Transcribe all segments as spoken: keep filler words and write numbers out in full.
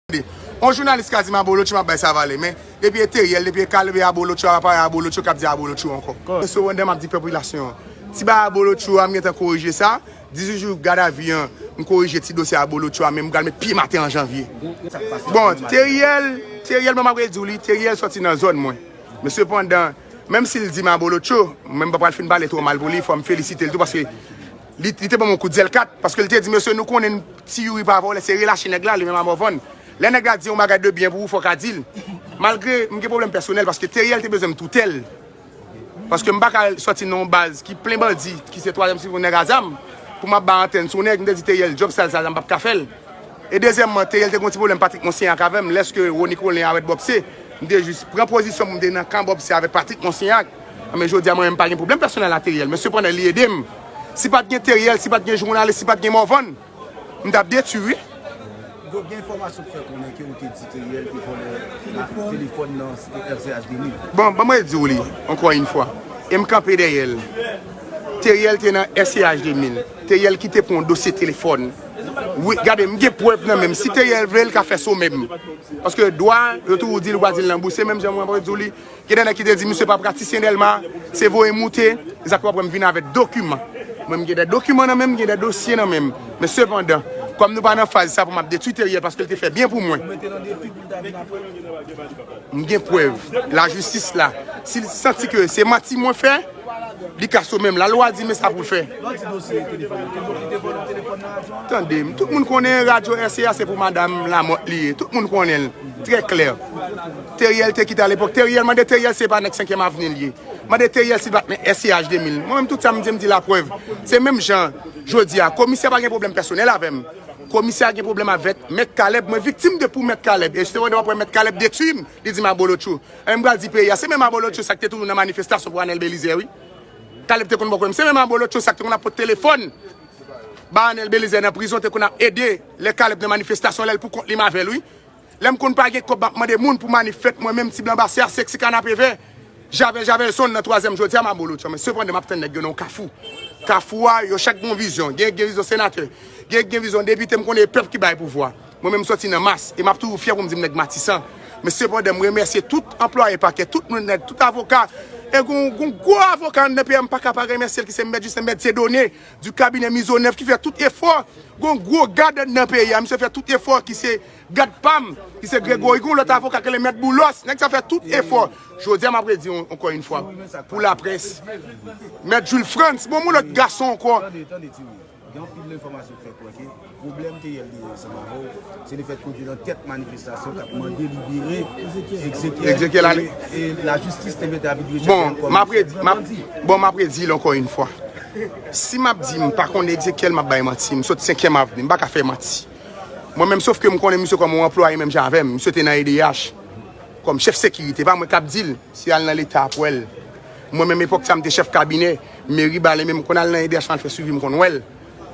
Yon jounalis ka di m abolotcho, m ap bay sa valè. Men, depi e Teriel, depi e Caleb, e abolotcho, apa e abolotcho k ap di abolotcho ankò. Sepandan, m ap di popilasyon an, ti bagay abolotcho a, m gentan korije sa. Dizuit jou gadavi an, m korije ti dosye abolotcho a, men m pral met pye m atè an janvye. Bon, Teriel, Teriel, mwen m ap redi w li, Teriel sòti nan zòn mwen. Men sepandan, menm si l di m abolotcho, mwen m pa pral fin pale twò mal pou li, fò m felisite l tou, paske li, li te ban m yon kout zèl kat, paske l te di, mesye, nou konnen Ti Youri pa vòlè, se relache nèg la, li menm a Mòvann. Lè nèg la di yon bagay de byen pou ou, fò w ka di l. Malgre m gen pwoblèm pèsonèl, paske Teriel te bezwen m toutèl. Paske m pa ka sòti nan yon baz ki plen bandi, ki se twazyèm sivil nèg a zam, pou m ap bay antèn sou nèg, m te di Teriel, djòb sal sa, m p ap ka fè l. E dezyèmman, Teriel te gen yon ti pwoblèm Patrick Monsignacq avè m, lèske Rony Colin avèk Bòpse, m te jis pran pozisyon pou m te nan kan Bòpse avèk Patrick Monsignacq. Men jodi a, mwen menm, m pa gen pwoblèm pèsonèl a Teriel, men sepandan, li ede m. Si pa t gen Teriel, si pa t gen jounalis, si pa t gen Mòvann, m t ap detwi, wi. Gen enfòmasyon k fè konnen ke ou te di Teriel te vòlè telefòn nan R C H de mil. Bon, ban mwen di w li, ankò yon fwa. E m kanpe dèyè l. Teriel te nan R C H de mil. Teriel ki te pran yon dosye telefòn. Wi, gade, m gen prèv nan men m. Si Teriel vle, l ka fè somè m. Paske dwa, yo toujou di l, ou pa di l nan bouch. Se menm jan mwen, mwen di w li, gen de nèg ki te di misye pa pratisyen Dèlma, se voye moute, se sa k fè w ap wè m vin avèk dokiman. Mwen, m gen de dokiman nan men m, m gen de dosye nan men m. Men sepandan, kòm nou pa nan faz sa pou m ap detwi Teriel paske l te fè byen pou mwen. M gen prèv, lajistis la. Si l santi ke se manti mwen fè, li ka somè m. Lalwa di men sa pou l fè. Tande m, tout moun konnen radyo R C A se pou madanm Lamòt li ye. Tout moun konnen l. Trè klè. Teriel te kite alepòk. Teriel, mande Teriel si se pa nèg senkyèm avni l ye. Mande Teriel si l pa t nan S C H de mil. Mwen menm tout sa m di, m di laprèv. Se menm jan, jodi a, komisè pa gen pwoblèm pèsonèl avè m. Komisè a gen pwoblèm avèk Mèt Caleb. Mwen viktim de pou Mèt Caleb. E jistèman w ap wè Mèt Caleb detwi m, li di m abolotcho. E m pral di peyi a, se menm abolotcho sa k te toujou nan manifestasyon pou Anèl Belizaire, wi. Caleb te konn bò kò m. Se menm abolotcho sa k te konn ap pote telefòn ba Anèl Belizaire nan prizon, te konn ap ede lè Caleb nan manifestasyon, lè l pou kont li m avè l, wi. Lè m konn pa gen kòb, m ap mande moun pou manif fèt, mwen menm, Ti Blan Basè a, Seksi Kanapevè, Javel, Javelson nan twazyèm, jodi a m abolotcho. Men sepandan, m ap tann nèg yo nan yon kafou. Kafou a, yo chak gen yon vizyon. Gen, gen vizyon senatè. Gen, gen vizyon depite, m konnen e pèp ki bay pouvwa. Mwen menm, m sòti nan mas, e m ap toujou fyè pou m di m nèg Matisan. Men sepandan, m remèsye tout anplwaye pakè, tout moun nèg, tout avoka. E gon, gon gwo avoka anndan peyi a, m pa ka pa remèsye l, ki se mèt Justin, mèt Dieudonné, du cabinet Mizo Nèf, ki fè tout efò. Gon gwo gad anndan peyi a, misye fè tout efò, ki se gad pa m, ki se Gregory, gon lòt avoka ki rele mèt Boulos, nèg sa fè tout efò. Jodi a, m ap redi ankò yon fwa, pou laprès, mèt Jules Frantz, bon, moun lòt gason ankò. Tande, tande, Ti Wi. Gen anpil enfòmasyon k fè kwè ke pwoblèm Teriel genyen ansanm avè w, se lefètke w te nan tèt manifestasyon k ap mande libere Ezekiel. Ezekiel ale. E, e lajistis te mete avid rechèche. Bon, m ap redi, m ap, bon, m ap redi l ankò yon fwa. Si m ap di m pa konnen Ezekiel, m ap bay manti. M sot senkyèm avni, m pa ka fè manti. Mwen menm, sof ke m konnen misye kòm yon anplwaye menm jan avè m. Misye te nan E D H kòm chèf sekirite. Pa mwen k ap di l, si al nan Leta ap wè l. Mwen menm, epòk sa, m te chèf kabinè meri Bale, men m konn al nan E D H, m al fè swivi, m konn wè l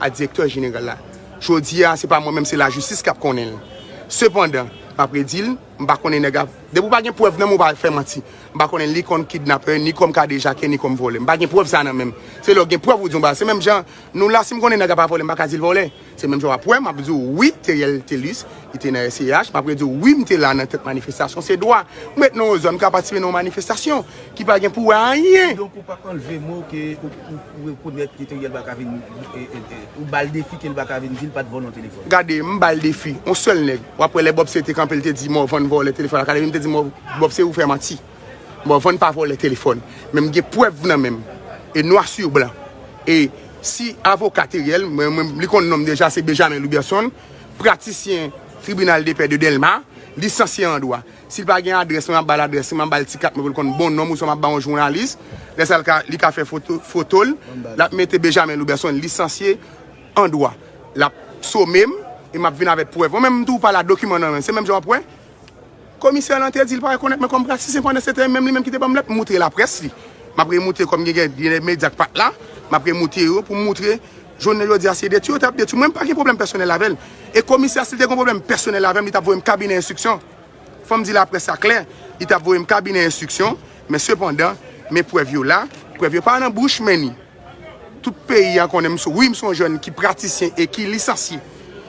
ak direktè jeneral la. Jodi a, se pa mwen menm, se lajistis k ap konnen l. Sepandan, m ap redi l, m pa konnen nèg ap, depi w pa gen prèv nan men w, ou pa fè manti. M pa konnen li kòm kidnapè, ni kòm kadejake, ni kòm vòlè. M pa gen prèv sa nan men m. Se lè w gen prèv ou di yon bagay. Se menm jan nou la, si m konnen nèg la pa vòlè, m pa ka di l vòlè. Se menm jan w ap wè, m ap di w wi, Teriel Thelus, li te nan S C H, m ap redi w wi, m te la nan tèt manifestasyon, se dwa. M ret nan yon zòn, m ka patisipe nan yon manifestasyon ki pa gen pou wè anyen. Donk ou pa anlve mo ke ou, ou, ou rekonèt ke Teriel pa ka vin, e, e, e, ou ba l defi ke l pa ka vin di l pa t vòlè yon telefòn. Gade, m ba l defi, yon sèl nèg. W ap wè lè Bòpse te kanpe, l te di Mòvann vòlè telefòn la. Gade, m te di Mò-, Bòpse ou fè manti. Mòvann pa vòlè telefòn. Men m gen prèv nan men m. E nwa si blan. E si avoka Teriel, mwen, mwen, li konn non m deja, se Benjamin Louberson, pratisyen tribinal de pè de Dèlma, lisansye an dwa. Si l pa gen adrès mwen, m ap ba l adrès mwen, m ap ba l ti kat mwen pou l konn bon non m, ouswa m ap ba yon jounalis. Lè sa, l ka, li ka fè foto, foto l, l ap mete Benjamin Louberson, lisansye an dwa. L ap some m, e m ap vin avèk prèv. Mwen menm, m tou pa la, dokiman nan men. Se menm jan w ap wè. Komisè lan te di l pa rekonèt mwen kòm pratisyen, pandan se te menm li menm ki te ban m lèt, m moutre laprès li. M ap remoutre kòm gen, gen, gen de medya k pa t la, m ap remoutre yo pou m moutre jounen jodi a se detwi yo t ap detwi. Mwen, m pa gen pwoblèm pèsonèl avè l. E komisè a, si l te gen pwoblèm pèsonèl avè m, li t ap voye m kabinè enstriksyon. Fò m di laprès sa klè, li t ap voye m kabinè enstriksyon, men sepandan, men prèv yo la, prèv yo pa nan bouch, men ni. Tout peyi a konnen m se, wi, m se yon jèn ki pratisyen e ki lisansye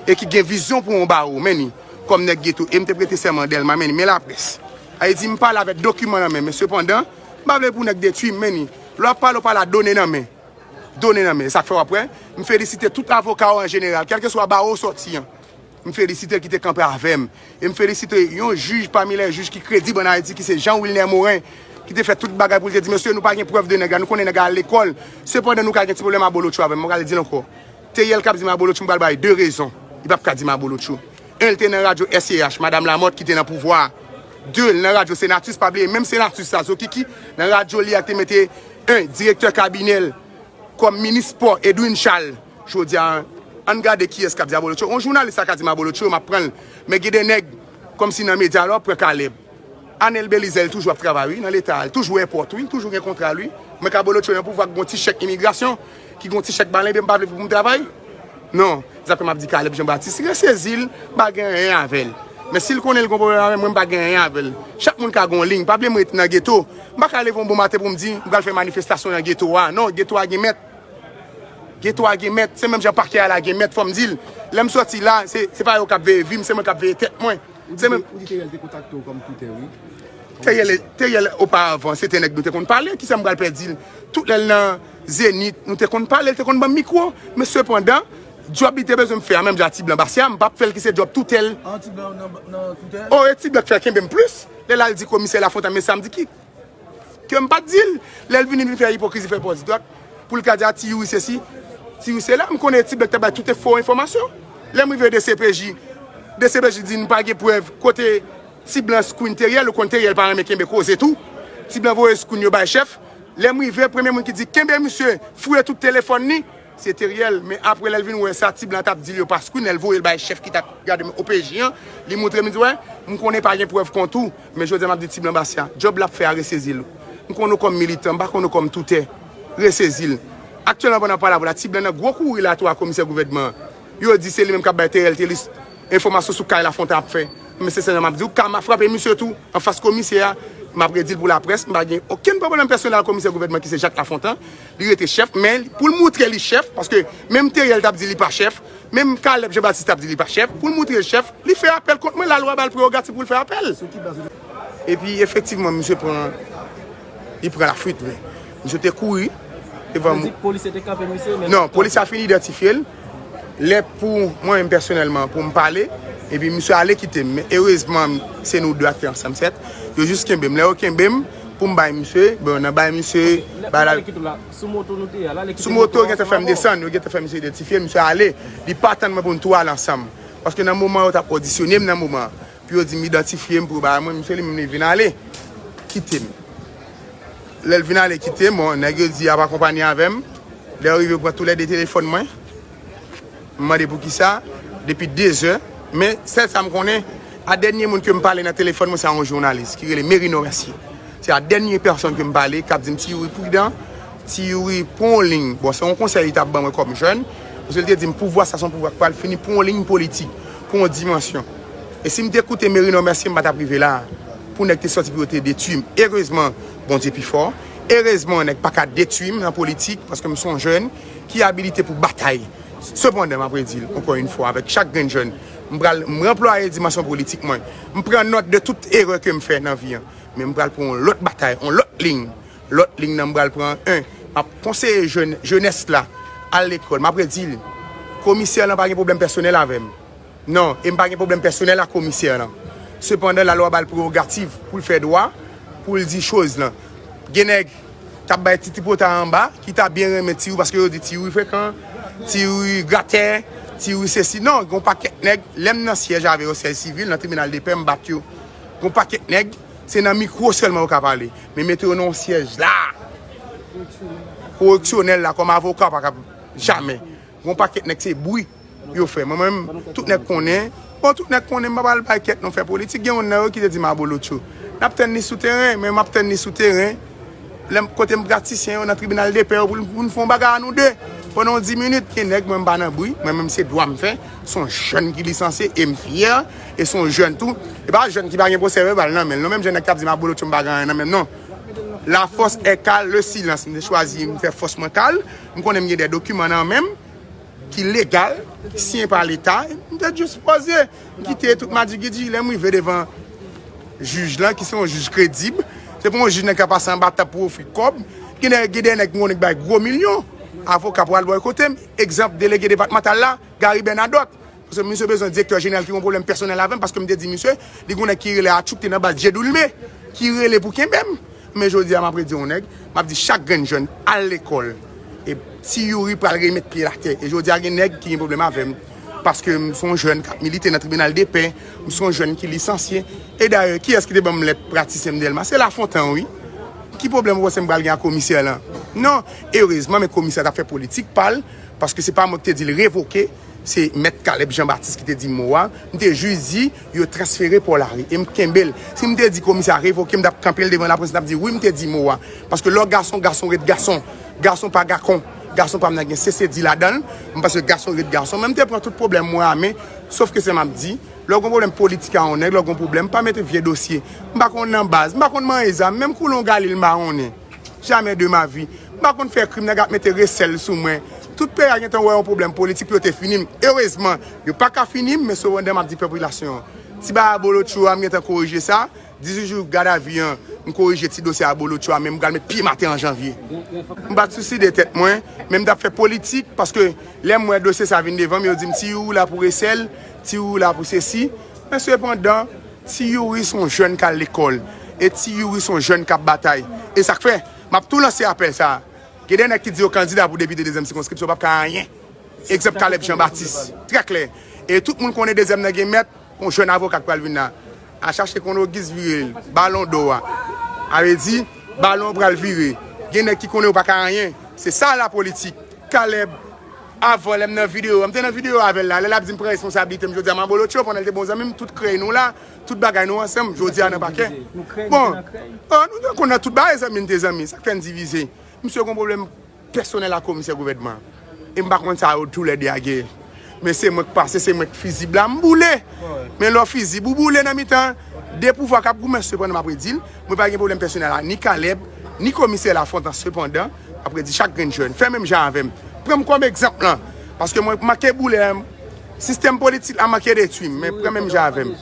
e ki gen vizyon pou yon bawo, men ni. kòm nèg geto, e m te prete sèman Dèlma, men men laprès. Sa vle di, m pale avèk dokiman nan men, men sepandan, m pa vle pou nèg detwi m, men lè w ap pale, w pale a done nan men. Done nan men. Sa k fè w ap wè, m felisite tout avoka yo an jeneral, kèlkeswa bawo w sòti an. M felisite l ki te kanpe avè m. E m felisite yon jij pami lè jij ki kredib ann Ayiti, ki se Jean Wilner Morin, ki te fè tout bagay pou l te di, mesye, nou pa gen prèv de nèg la, nou konnen nèg la al lekòl. Sepandan, nou ka gen ti pwoblèm abolotcho avè m. Mwen pral di l ankò. Teriel k ap di m abolotcho, m pral bay de rezon. Li p ap ka di m abolotcho. En, l te nan radyo S C H, Madam Lamothe ki te nan pouvwa a. De, l nan radyo Senatus, pa bliye, menm Senatus sa, Zokiki, nan radyo li a te mete, en, direktè kabinè l kòm minis spò, Edwin Charles. Jodi a, ann gade kiyès k ap di abolotcho. Yon jounalis la ka di m abolotcho, m ap pran l. Men gen de nèg, kòmsi nan medya, lè w ap pran Caleb. Anel Belizaire, li toujou ap travay, wi, nan Leta, li toujou èpòt, wi, toujou gen kontra l, wi. Mwen ka abolotcho nan pouvwa k gon ti chèk imigrasyon, ki gon ti chèk ba l, enben m pa vle pou m travay. Non, se sa k fè m ap di Caleb Jean Baptiste, resezi l, m pa gen anyen avè l. Men si l konnen l gon pwoblèm avè m, mwen m pa gen anyen avè l. Chak moun ka gon liy, pa bliye mwen rete nan geto. M pa ka leve yon bon maten pou m di, m pral fè manifestasyon nan geto a. Non, geto a gen mèt. Geto a gen mèt, se menm jan pakè a la gen mèt, fò m di l. Lè m sòti la, se, se pa yo k ap veye vi m, se mwen k ap veye tèt mwen. Ou di Se menm Teriel te kontakte w kòm Twitter, wi. Teriel, Teriel oparavan, se te nèg nou te konn pale, kisa m pral pèdi l? Tout lè l nan Zenith, nou te konn pale, l te konn ban m mikwo. Men sepandan, djòb li te bezwen m fè a, menm jan a Ti Blan Basya, m p ap fè l ki se djòb toutèl. An, Ti Blan nan, nan Twitter? Oh, e Ti Blan k fè kenbe m plis. Lè l al di komisè Lafontan, men sa m di ki ke m pa t di l. Lè l vini, vin fè ipokrizi, fè pòz dwat, pou l ka di a Ti Youri sesi, Ti Youri sela, m konnen Ti Blan t ap bay tout fo enfòmasyon. Lè m rive D C P J, D C P J di n pa gen prèv kote Ti Blan screen Teriel, ou konn Teriel pa renmen kenbe koze tou. Ti Blan voye screen yo bay chèf. Lè m rive, premye moun ki di, kenbe misye, fouye tout telefòn li, se Teriel. Men apre, lè l vin wè sa Ti Blan t ap di l yo pa screen, lè l voye l bay chèf ki t ap gade O P J an, li moutre m, li di, wè, m konnen pa gen prèv kont ou, men jodi a m ap di Ti Blan Basya, djòb l ap fè a resezi l. M konn ou kòm militan, m pa konn ou kòm toutè. Resezi l. Aktyèlman, pandan m pale avè w la, Ti Blan nan gwo kouri la tou a komisè gouvènman an. Yo di se li menm k ap bay Teriel Thelus enfòmasyon sou kay Lafontan ap fè. Men sensèman, m ap di w, kama frape misye tou, anfas komisè a. M ap redi l pou laprès, m pa gen okenn pwoblèm pèsonèl ak komisè gouvènman ki se Jacques Lafontan. Li rete chèf, men pou l moutre li chèf, paske menm Teriel t ap di li pa chèf, menm Caleb Jean Baptiste t ap di li pa chèf, pou l moutre l chèf, li fè apèl kont mwen, lalwa ba l prerogativ pou l fè apèl. Sou ki baz ou te Epi efektivman, misye pran, li pran lafwit vre. Misye te kouri devan. Ou di polisye te kanpe misye, men Non, polisye a fin idantifye l. Lè pou mwen menm pèsonèlman, pou m pale, epi misye ale kite m. Men erezman, se nou de a te ansanm, sèt. Yo jis kenbe m. Lè yo kenbe m, pou m bay misye, bon, nan bay misye, Lè, bay la, lè ki tou la, sou moto nou te ye a, la, lè ki sou te moto, moto yo gentan fè m ansanm avè w. Desann, yo gentan fè misye idantifye, misye ale. Li pa tann mwen pou n tou ale ansanm. Paske nan moman yo t ap odisyonnen m nan moman an, pou yo di m idantifye m, pou yo bay mwen, misye li menm li vin ale, kite m. Lè l vin ale kite m, bon, nèg yo di y ap akonpanye avè m. Lè yo rive, yo pran toulède telefòn mwen. M mande poukisa, depi de zè. Men, sèl sa m konnen, a dènye moun ke m pale nan telefòn mwen, se a yon jounalis ki rele Merino Mercier. Se a dènye pèsòn ke m pale, k ap di m, "Ti Youri, pridan, Ti Youri, pran yon liy." Bon, se yon konsèy li t ap ban mwen kòm jèn. Paske li te di m, "Pouvwa sa, se yon pouvwa k pral fini, pran yon liy politik, pran yon dimansyon." E si m te koute Merino Mercier, m pa t ap rive la a. Pou nèg te sòti pou yo te detwi m. Erezman, Bondye pi fò. Erezman, nèg pa ka detwi m nan politik, paske m se yon jèn ki abilite pou batay. Sepandan, m ap redi l, ankò yon fwa, avèk chak grenn jèn, m pral, m ranplwaye dimansyon politik mwen. M pran nòt de tout erè ke m fè nan vi an. Men m pral pran yon lòt batay, yon lòt liy. Lòt liy nan m pral pran, en, m ap konseye jèn, jenès la, al lekòl. M ap redi l, komisè lan pa gen pwoblèm pèsonèl avè m. Non, e m pa gen pwoblèm pèsonèl ak komisè lan. Sepandan, lalwa ba l prewogativ pou l fè dwa, pou l di choz lan. Gen nèg k ap bay ti tripotay anba, ki ta byen renmen Ti Youri, paske yo di Ti Youri frekan, Ti Youri gratè, Ti Youri sesi. Non, gen yon pakèt nèg, lè m nan syèj avè yo, syèj sivil, nan tribinal de pè, m bat yo. Gen yon pakèt nèg, se nan mikwo sèlman yo ka pale. Men mete yo nan yon syèj la, koreksyonèl la, kòm avoka, pa ka, jamè. Gen yon pakèt nèg, se bri yo fè. Mwen menm, tout nèg konnen. Bon, tout nèg konnen m pa pral bay kèt non fè politik. Gen youn nan yo ki te di m abolotcho. N ap tann li sou teren, men m ap tann li sou teren. Lè m, kote m pratisyen yo nan tribinal de pè yo pou, pou n fè yon bagay a nou de. Pandan yon dis minit, gen nèg mwen m pa nan bri. Mwen menm se dwa m fè. Se yon jèn ki lisanse e m fyè. E se yon jèn tou. E pa jèn ki pa gen pwosè vèbal nan men l non. Menm jan nèg k ap di m abolotcho m pa gen anyen nan men m non. La force est kal, le silence. M te chwazi, m fè fòs mwen kal. M konnen m gen de dokiman nan men m. ki legal, ki siyen pa Leta, m te jis poze, m kite tout madjigidji, lè m rive devan jij lan, ki se yon jij kredib, se pa yon jij nèg ka pase anba tab pou ofri kòb, gen de, gen de nèg, yon nèg bay gwo milyon, avoka pou al bòykote m, egzanp, delege depatmantal la, Gary Bernadotte, paske misye bezwen direktè jeneral ki gen yon pwoblèm pèsonèl avè m, paske m te di misye, li gen yon nèg ki rele Atchouk te nan baz Djedoulme, ki rele pou kenbe m. Men jodi a, m ap redi yon nèg, m ap di chak grenn jèn, al lekòl. E Ti Youri pral remèt pye l atè. E jodi a, gen nèg ki gen pwoblèm avè m. Paske m se yon jèn k ap milite nan tribinal de pè, m se yon jèn ki lisansye. E dayè, kiyès ki te ban m lèt pratisyen m Dèlma? Se Lafontan, wi. Ki pwoblèm ou panse m pral gen ak komisè lan? Non, erezman, men komisè t ap fè politik pa l, paske se pa mwen ki te di l revoke, se mèt Caleb Jean Baptiste ki te di mo a. M te jis di, yo transfere Paul Harry, e m kenbe l. Si m te di komisè a revoke, m t ap kanpe l devan laprès, m t ap di, wi, m te di mo a. Paske lè w gason, gason ret gason. Gason pa gakon. Gason pa nan gen sesedi ladan l. M panse gason ret gason. Men m te pran tout pwoblèm mwen a men. Sof ke sa m ap di, lè w gen pwoblèm politik a yon nèg, lè w gen pwoblèm, pa mete vye dosye. M pa konn nan baz, m pa konn manyen zam, menm koule yon galil m pa konnen. Jamè de ma vi. M pa konn fè krim, nèg ap mete resèl sou mwen. Tout peyi a gentan wè yon pwoblèm politik pou yo te fini m. Erezman, yo pa ka fini m, men sepandan m ap di popilasyon an. Ti bagay abolotcho a, m gentan korije sa. Dizuit jou gadavi an, m korije ti dosye abolotcho a, men m pral met pye m atè an janvye. M pa t sou side tèt mwen, men m t ap fè politik, paske lè m wè dosye sa vin devan m, yo di m, Ti Youri la pou resèl, Ti Youri la pou sesi. Men sepandan, Ti Youri se yon jèn k al lekòl. E Ti Youri se yon jèn k ap batay. E sa k fè, m ap tou lanse apèl sa a. Gen de nèg ki di yo kandida pou depite dezyèm sikonskripsyon, yo p ap ka anyen. Egzanp, Caleb Jean Baptiste. Trè klè. E tout moun konnen dezyèm nan gen mèt, yon jèn avoka k pral vin la. A chache konn Ogis vire l. Balon dò a. A vle di, balon pral vire. Gen nèg ki konnen yo pa ka anyen. Se sa lapolitik. Caleb, avan lè m nan videyo, m te nan videyo avè l la, lè l ap di m pran responsablite m, jodi a m abolotcho, pandan l te bon zanmi m, tout krèy nou la, tout bagay nou ansanm, jodi a nan pakè. Bon, oh, nou te konn nan tout bagay zanmi n te zanmi, sa k fè n divize. Misye gon pwoblèm pèsonèl ak komisè gouvènman. E m pa konn sa yo toulède a gen. Men se mwen k pase, se mwen k fizib la, m boule. Men lè w fizib, ou boule nan mitan de pouvwa k ap goumen, sepandan m ap redi l, mwen pa gen pwoblèm pèsonèl a ni Caleb, ni komisè Lafontan, sepandan, m ap redi chak grenn jèn, fè menm jan avè m. Pran m kòm egzanp lan. Paske mwen manke boule, sistèm politik la manke detwi m, men pran menm jan avè m.